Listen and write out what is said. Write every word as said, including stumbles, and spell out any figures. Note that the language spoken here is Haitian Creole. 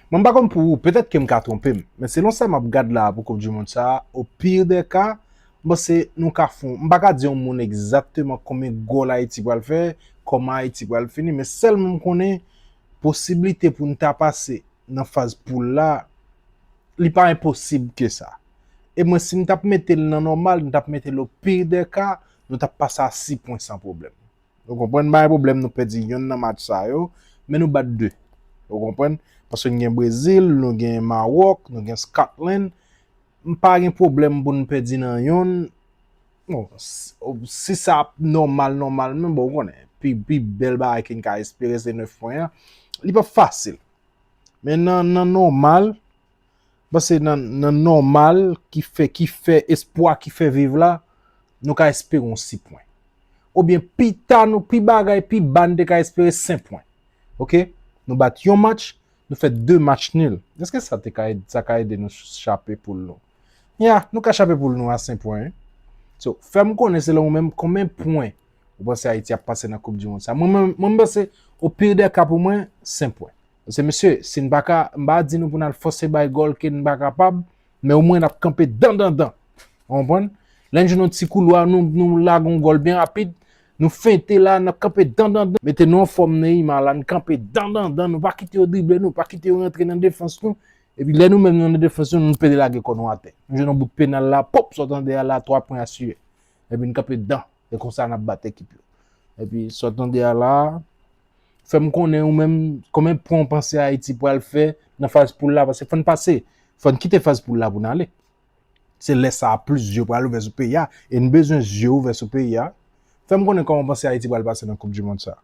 Mwen m pa konn pou ou, petèt ke m ka twonpe m, men selon sa m ap gad la pou Koup di Mond sa a, au pire des cas, m panse nou ka fè, m pa ka di yon moun egzakteman konbyen gòl Ayiti pral fè, kòman Ayiti pral fini, men sèlman m konnen posiblite pou n ta pase nan faz poul la, li pa enposib ke sa. E mwen, si m t ap mete l nan nòmal, m t ap mete l au pire des cas, nou t ap pase a sis pwen san pwoblèm. Ou konprann? Pa gen pwoblèm nou pèdi yonn nan match sa yo, men nou bat de. Ou konprann? Paske nou gen Brezil, nou gen Mawòk, nou gen Scotland. M pa gen pwoblèm pou n pèdi nan yonn. Bon, s- si sa ap nòmal, nòmal, men bon, ou konnen, pi, pi bèl bagay ke n ka espere se nèf pwen an. Li p ap fasil. Men nan, nan nòmal, m panse nan, nan nòmal, ki fè, ki fè espwa, ki fè viv la, nou ka espere yon sis pwen. Oubyen pi ta, nou, pi bagay, pi ba, n te ka espere senk pwen. Oke? Nou bat yon match, nou fè de match nil. Èske sa te ka ed, sa ka ede nou chape poul nou? Ya, nou ka chape poul nou a senk pwen, wi. So, fè m konnen selon ou menm, konbyen pwen ou panse Ayiti ap pase nan Koup di Mond sa? Mwen, mwen, mwen, m panse, au pire des cas pou mwen, senk pwen. Paske, mesye, si n pa ka, m pa di nou pou n al fòse bay gòl ke n pa kapab, men omwen n ap kanpe dan, dan, dan. Ou konprann? Lè n jwenn yon ti koulwa, nou, nou lage yon gòl byen rapid, nou fente la, n ap kanpe dan, dan, dan. Mete nou anfòm, Neymar la, n kanpe dan, dan, dan, nou pa kite yo drible nou, pa kite yo rantre nan defans nou. Epi lè nou menm nou nan defans nou, nou pede lage kò nou atè. Nou jwenn yon bout penal la, pòp, sòtan dèyè la, twa pwen asire. Epi n kanpe dan. E konsa n ap bat ekip yo. Epi sòtan dèyè la, fè m konnen ou menm, konbyen pwen w panse Ayiti pral fè nan faz poul la, paske fò n pase, fò n kite faz poul la pou n ale. Se lè sa a plis zye pral ouvè sou peyi a, e n bezwen zye ouvè sou peyi a. Fè m konnen kòman w panse Ayiti pral pase nan Koup di Mond sa a.